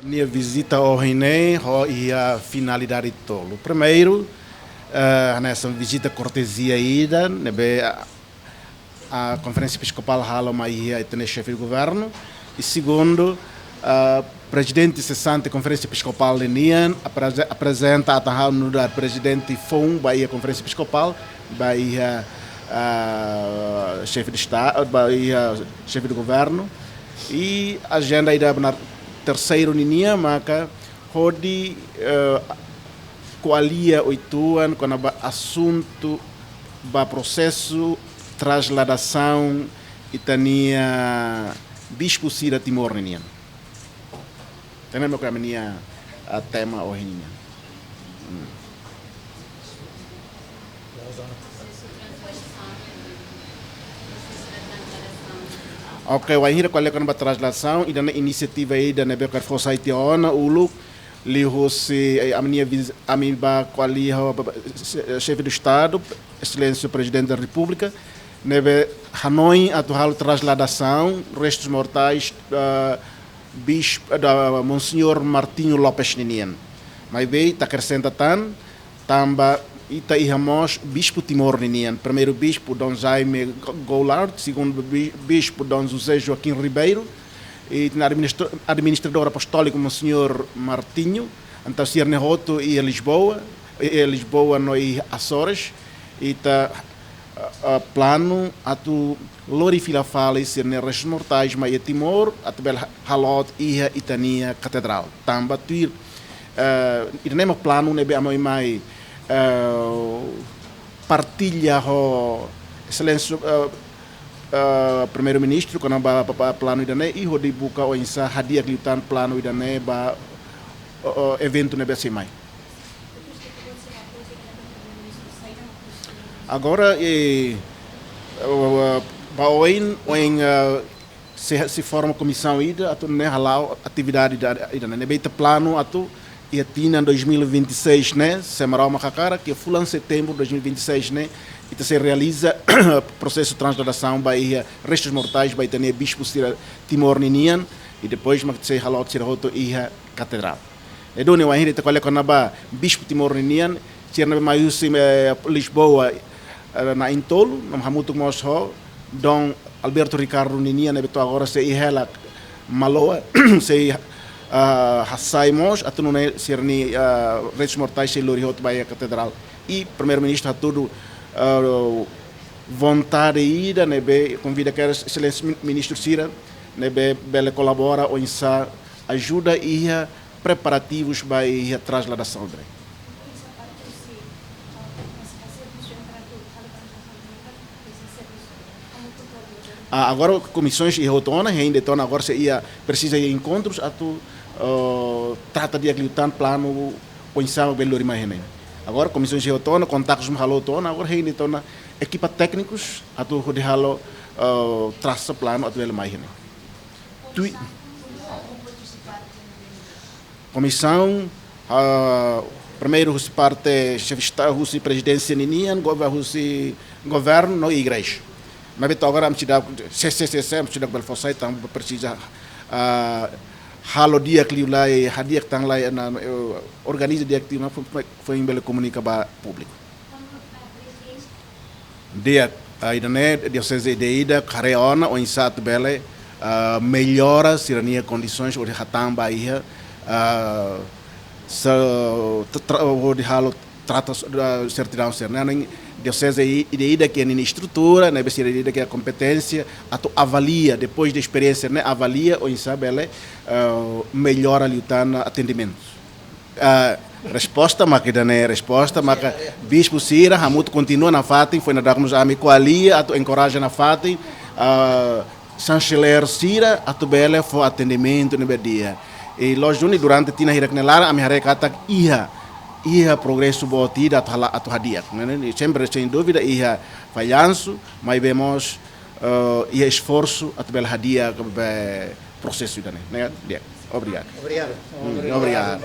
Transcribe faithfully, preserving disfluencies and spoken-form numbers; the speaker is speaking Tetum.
Nia vizita ohin ne'e ho iha finalidade tolu. Primeiru, eh, hanesan vizita kortezia ida, ne'ebé a, a Konferénsia Episkopál halo mai iha ita-nia Xefe de Governu. I segundu, eh, Prezidente sesante Konferénsia Episkopál ninian apreze-, aprezenta atu halo nu'udar prezidente foun ba iha Konferénsia Episkopál, ba iha, eh, Xefe de Estadu, ba iha Xefe de Governu. I ajenda ida ba iha terseiru ninian maka hodi, eh, ko'alia uitoan kona-ba asuntu ba prosesu trasladasaun ita-nia bispu sira Timor ninian. Ida-ne'e mak ami-nia, ah, tema ohin nian. Hmm. Ok, wainhira ko'alia kona-ba trasladasaun, ida-ne'e inisiativa ida ne'ebé ha'u fó sai tiha ona uluk, liuhusi, eh, ami-nia viz-, ami bá ko'alia ho, ba, ba, xe-, Xefe de Estadu, Exelénsia Prezidente da Repúblika, ne'ebé hanoin atu halo trasladasaun restus mortais, ah, bis-, da Monsenhor Martinho Lopes ninian. Maibé ita akresenta tan, tanba ita iha mós bispu Timor ninian. Primeiru bispu Dom Jaime Go-, Goulart, segundu bi-, bispu Dom José Joaquim Ribeiro, i administra-, administradór apostóliku Monsenhor Martinho. Entaun sira-ne'e hotu iha Lisboa, i, i Lisboa no iha Açores. Ita, ah, ah, planu atu lori fila fali sira-nia restus mortais mai iha Timor, atu bele ha-, haloot iha ita-nia katedrál. Tanba tuir, eh, ida-ne'e mak planu ne'ebé ami mai, eh, partilla ho Exelénsia, eh, eh, Primeiru-Ministru, kona-ba, ba, ba planu ida-ne'e, i hodi buka oinsá hadi'a liután planu ida-ne'e ba, o, o, eventu ne'ebé sei mai. Agora, eh, eh, ba oin, oin, eh, sei, sei forma komisaun ida, atu nune'e hala'o atividade ida, ida-ne'e. Ne'ebé ita planu atu, iha tinan dois mil e vinte e seis ne'e, se Maromak hakarak, iha fulan setembru dois mil e vinte e seis ne'e, ita sei realiza prosesu trasladasaun ba iha restus mortais ba ita-nia bispu sira Timor ninian, i depois mak sei haloot sira hotu iha katedrál. Ne'e duni wainhira ita ko'alia kona-ba bispu Timor ninian, sira ne'ebé mai husi, eh, Lisboa, eh, na'in-tolu, no hamutuk mós ho Dom Alberto Ricardo ninian ne'ebé to'o agora sei iha hela Maloa, sei, ah, hasai mós, atu nune'e sira-nia, ah, restus mortais sei lori hotu ba iha katedrál. I Primeiru-Ministru hatudu, ah, vontade ida ne'ebé konvida kedas Exelénsia Min-, Ministru sira ne'ebé bele kolabora oinsá ajuda iha preparativus ba iha trasladasaun ne'e. Ah, agora komisaun iha hotu ona, hein de'it ona, agora sei iha, presiza iha enkontrus atu, eh, trata di'ak liután planu oinsá bele lori mai iha ne'e. Agora komisaun iha hotu ona, kontaktus halo hotu ona, agora hein de'it ona ekipa téknikus atu hodi halo, eh, trasa planu atu bele mai iha ne'e. Tui- Komisaun, ah, primeiru husi parte Xefe de Estadu, husi Prezidénsia ninian, governu, husi governu no igreja. Maibé to'o agora ami seidauk, se, se, se, se, ami seidauk bele fó sai, tanba presiza, ah, halo di'ak liu lai, hadi'a tan lai, na, eh, organiza di'ak liu, na, foin, foin bele komunika ba públiku. Di'ak, ah, ida-ne'e dioseze ida-idak haree ona oinsá atu bele, ah, mellora sira-nia kondisoens hodi hatán ba iha, ah, sa-, tra-, tra-, hodi halo trata, ah, sertidaun sira-ne'e. Dioseze i-, ida-idak iha ninia estrutura, ne'ebé sira ida-idak iha kompeténsia atu avalia, depois de esperiénsia ne'e, avalia oinsá bele, ah, mellora liután atendimentu. Ah, resposta maka ida-ne'e, resposta maka bispu sira hamutuk kontinua nafatin, foin daudauk mós ami ko'alia atu enkoraja nafatin, ah, xanseler sira atu bele fó atendimentu ne'ebé di'ak. I loos duni durante tinan hirak nia laran ami haree katak iha Iha progresu boot ida atu hala, atu hadi'a. Ne'e, ne'e, sempre, sem dúvida, iha fallansu, maibé mós, eh, iha esforsu atu bele hadi'a, eh, prosesu ida-ne'e. Ne'e, di'ak. Obrigadu. Obrigadu. Hum, obrigadu.